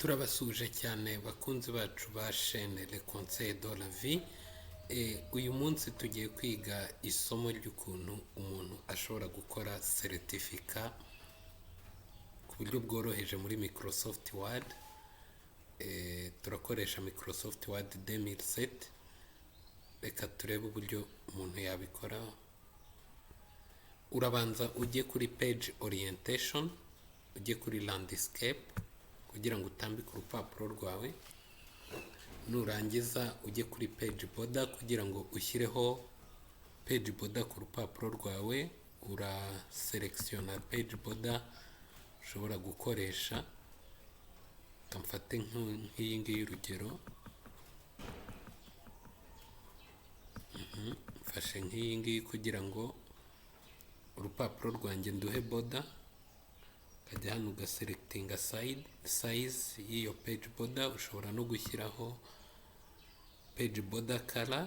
Turabasuhuje cyane bakunzi bacu ba chaîne Le Conseil de la Vie. Uyu munsi tugiye kwiga isomo ry'ukuntu umuntu ashobora gukora certificat ku buryo bworoheje muri Microsoft Word. Turakoresha Microsoft Word 2007. Reka turebe uburyo umuntu yabikora. Urabanza ujye kuri page orientation, ujye kuri landscape kugira ngo utambike urupapuro rwawe. Nurangiza ujye kuri page border kugira ngo ushyireho page border ku rupapuro rwawe. Uraselectiona page border ushobora gukoresha. Reka mfate nk'iyi ngiyi urugero. Mfashe nk'iyi ngiyi kugira ngo urupapuro rwanjye nduhe border. Ukajya hano ugaselectinga size y'iyo page border. Ushobora no gushyiraho page border color.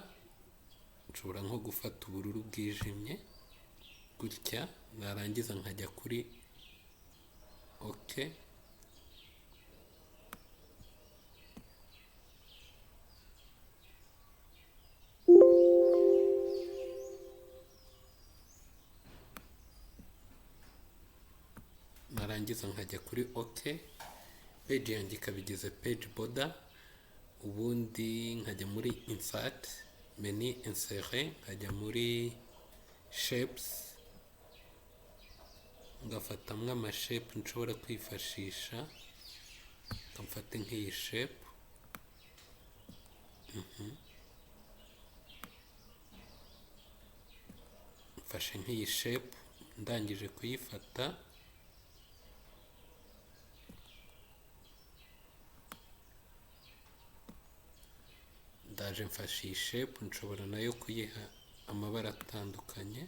Nshobora nko gufata ubururu bwijimye gutya, narangiza nkajya kuri OK. Narangiza nkajya kuri OK, page yanjye ikaba igize page border. Ubundi nkajya muri insert menu, insert, nkajya muri shapes, ngafatamwo amashape nshobora kwifashisha. Mfate nk'iyi shape, mfashe nk'iyi shape. Ndangije kuyifata, ndaje mfashe iyi shape, nshobora nayo kuyiha amabara atandukanye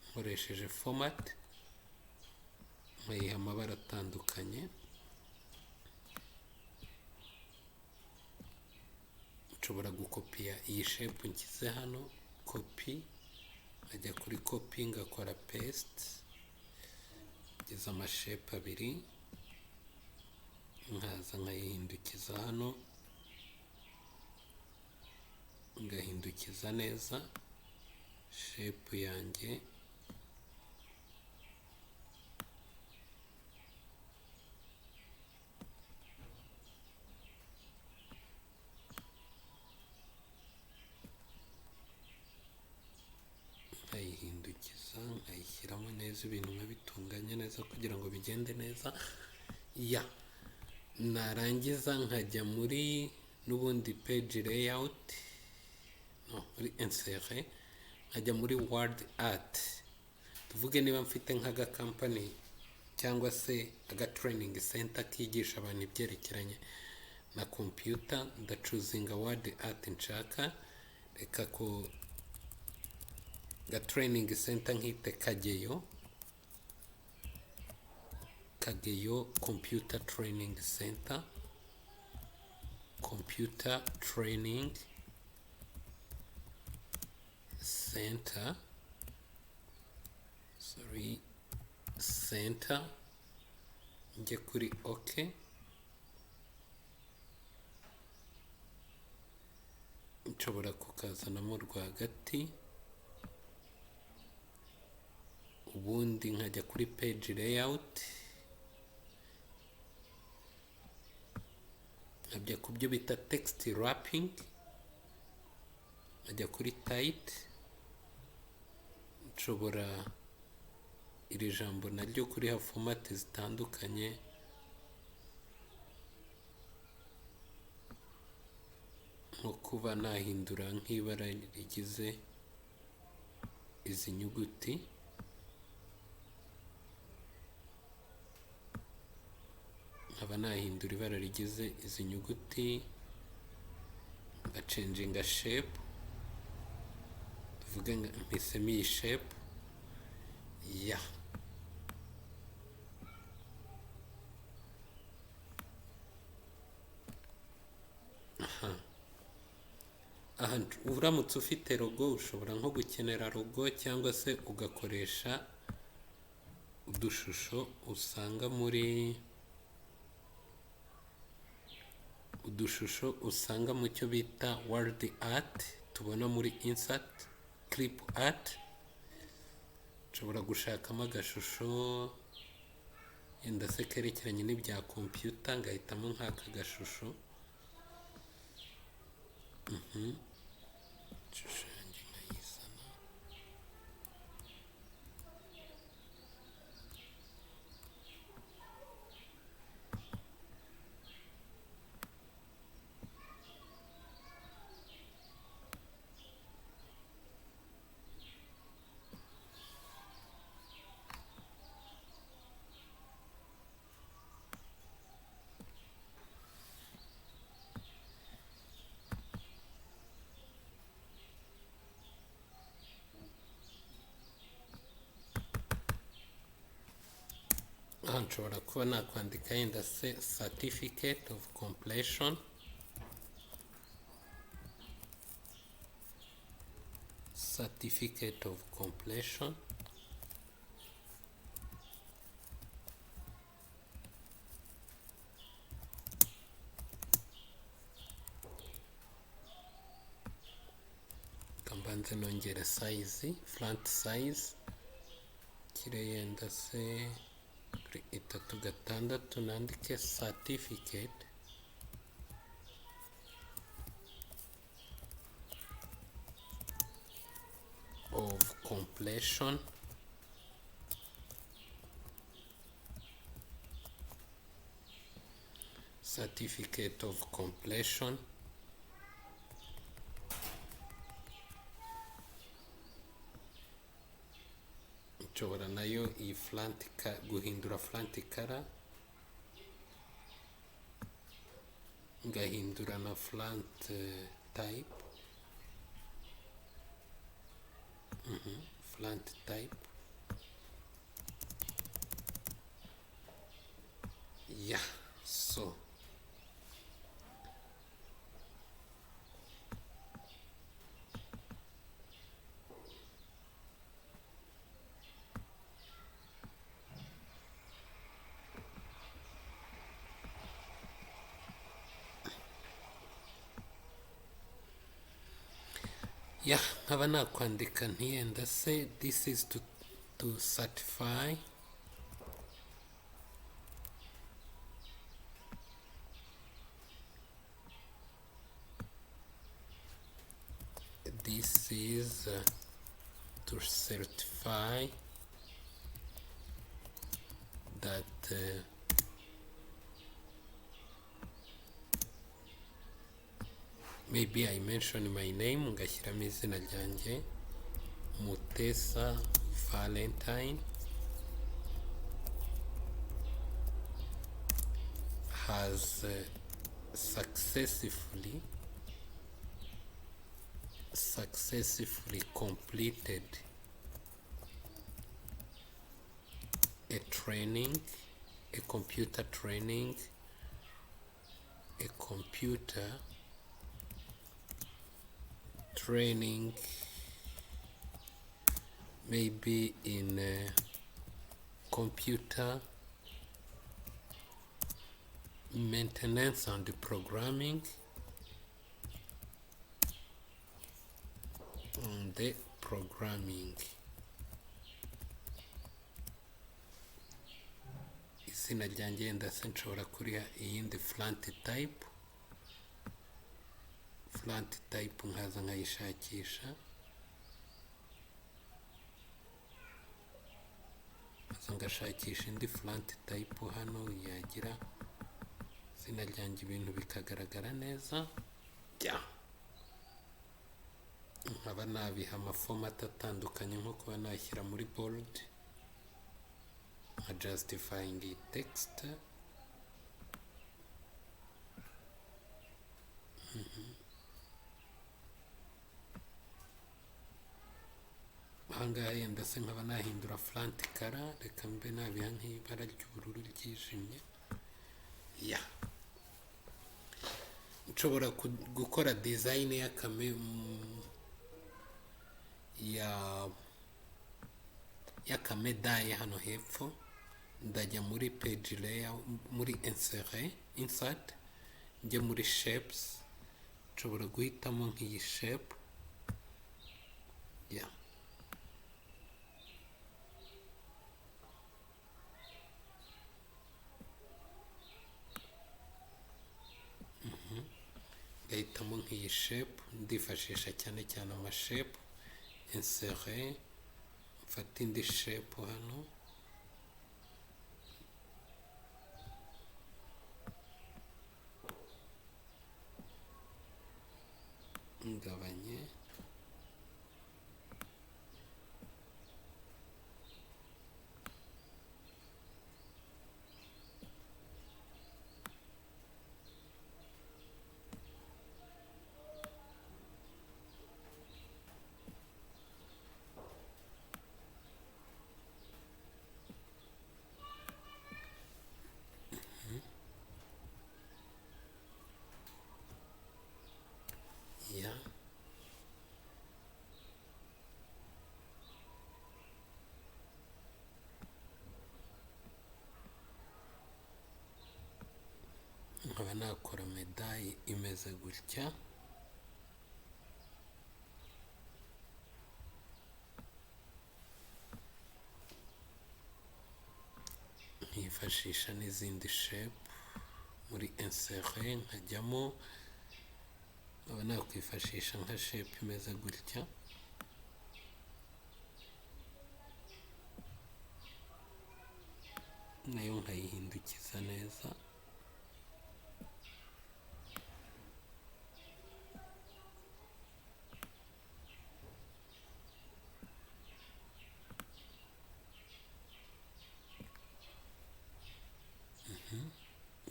nkoresheje format, nkayiha amabara atandukanye. Nshobora gukopiya iyi shape nshyize hano, copy, nkajya kuri copy ngakora paste, ngize amashape abiri, nkaza nkayihindukiza hano, ngahindukiza neza shape yanjye. Nkayihindukiza, nkayishyiramo neza, ibintu nkabitunganya neza kugira ngo bigende neza. Ya narangiza nkajya muri n'ubundi page layout, no muri insert, nkajya muri word art. Tuvuge niba mfite nk'agakampani cyangwa se aga training center kigisha abantu ibyerekeranye na computer, ndachoosinga word art nshaka. Reka ko ga training center nkite Kageyo, Kageyo Computer Training Center, Computer Training Center, sorry, center, njye kuri OK. Nshobora kukazanamo rwagati, ubundi nkajya kuri page layout, nkajya ku byo bita text wrapping, nkajya kuri tight. Nshobora iri jambo naryo kuriha format zitandukanye, nko kuba nahindura nk'ibara rigize izi nyuguti, nkaba nahindura ibara rigize izi nyuguti, ngachanginga shape. Tuvuge mpisemo iyi shape ya aha. Aha uramutse ufite logo, ushobora nko gukenera logo cyangwa se ugakoresha udushusho usanga muri Udushusho usanga mu cyo bita word art, tubona muri insert clip art. Nshobora gushakamo agashusho yenda se kerekeranye n'ibya computer, ngahitamo nk'aka gashusho. Ishusho yanjye nkayizana. Aha nshobora kuba nakwandika yenda se certificate of completion, certificate of completion. Mbanze nongere size, font size kire yenda se kuri 3.6, nandike certificate of completion. Certificate of completion. Nshobora nayo iyi font guhindura font color, ngahindura na font type. Font type, yeah. So yeah, nkaba nakwandika ntiyenda se this is to certify this is to certify that maybe I mention my name, ngashyiramo izina ryanjye Mutesa Valentine, has successfully completed a training, a computer training, a computer training, maybe in computer maintenance and programming, on the programming. Izina ryanjye yenda se nshobora kuriha iyindi font type. Font type nkaza nkayishakisha, nkaza ngashakisha indi font type hano yagira izina ryanjye, ibintu bikagaragara neza. Yeah. Nkaba nabiha amaformat atandukanye, nko kuba nashyira muri bold, nka justifying iyi text. Ahangaha yenda se nkaba nahindura font color, reka mbe nabiha nk'ibara ry'ubururu ryijimye. Ya, nshobora gukora design y'akame ya y'akamedaye hano hepfo. Ndajya muri page layout, muri insert, Njye muri shapes, nshobora guhitamo nk'iyi shape ya ngahitamo nk'iyi shape. Ndifashisha cyane cyane ama shape. Insérer, mfate indi shape hano, ngabanye. Ya, nkaba nakora médaille imeze gutya. Nkifashisha n'izindi shape muri insérer, nkajyamo, nkaba nakwifashisha nka shape imeze gutya, nayo nkayihindukiza neza.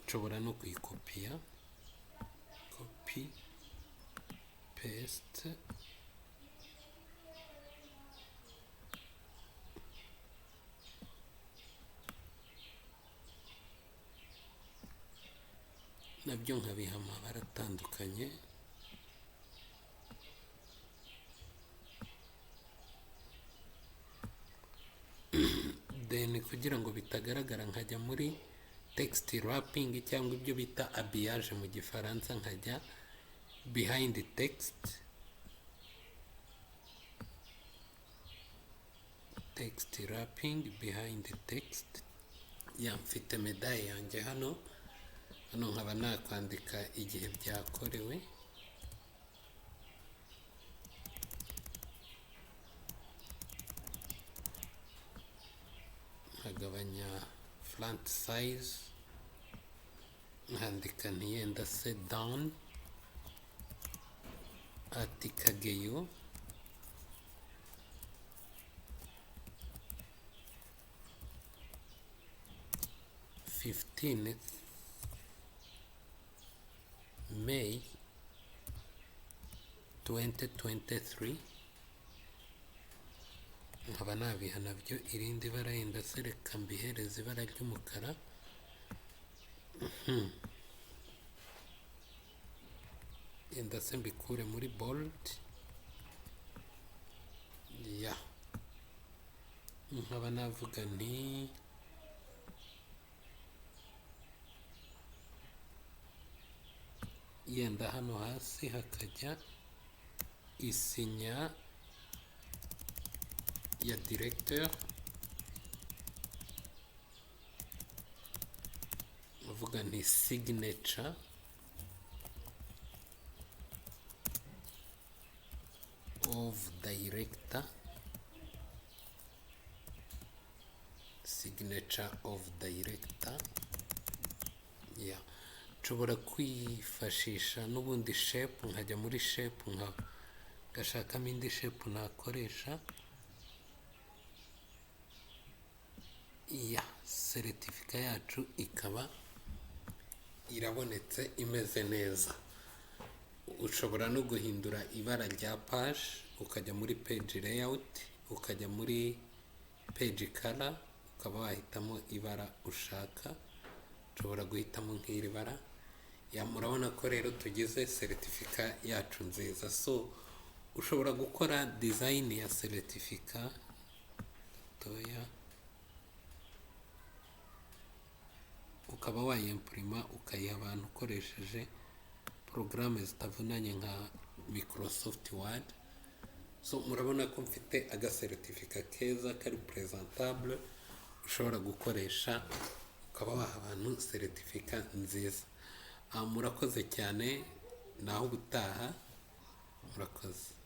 Nshobora no kuyikopiya, copy, paste. Nabyo nkabiha amabara atandukanye. Then kugira ngo bitagaragara, nkajya muri text wrapping cyangwa ibyo bita habillage mu Gifaransa, nkajya behind text, text wrapping behind text. Ya, mfite médaille yanjye hano. Hano nkaba nakwandika igihe byakorewe. Nkagabanya font size, nkandika ntiyenda se done at Kageyo 15 May 2023. Nkaba nabiha nabyo irindi bara, yenda se reka mbihereze ibara ry'umukara. Yenda se mbikure muri bold. Ya, nkaba navuga nti yenda hano hasi hakajya isinya ya directeur, uvuga nti signature of director, signature of director. Yeah, nshobora kwifashisha n'ubundi shape, nkajya muri shape nka ngashakamo indi shape nakoresha. Ya certificat yacu ikaba irabonetse imeze neza. Ushobora no guhindura ibara rya page, ukajya muri page layout, ukajya muri page color, ukaba wahitamo ibara ushaka. Ushobora guhitamo nk'iri bara. Ya, murabona ko rero tugize certificat yacu nziza. So ushobora gukora design ya certificat gatoya, ukaba wayempurima ukayiha abantu ukoresheje Porogaramu zitavunanye nka Microsoft Word. So murabona ko mfite agacertificat keza kari presentable, ushobora gukoresha ukaba waha abantu certificat nziza. Murakoze cyane, naho ubutaha, murakoze.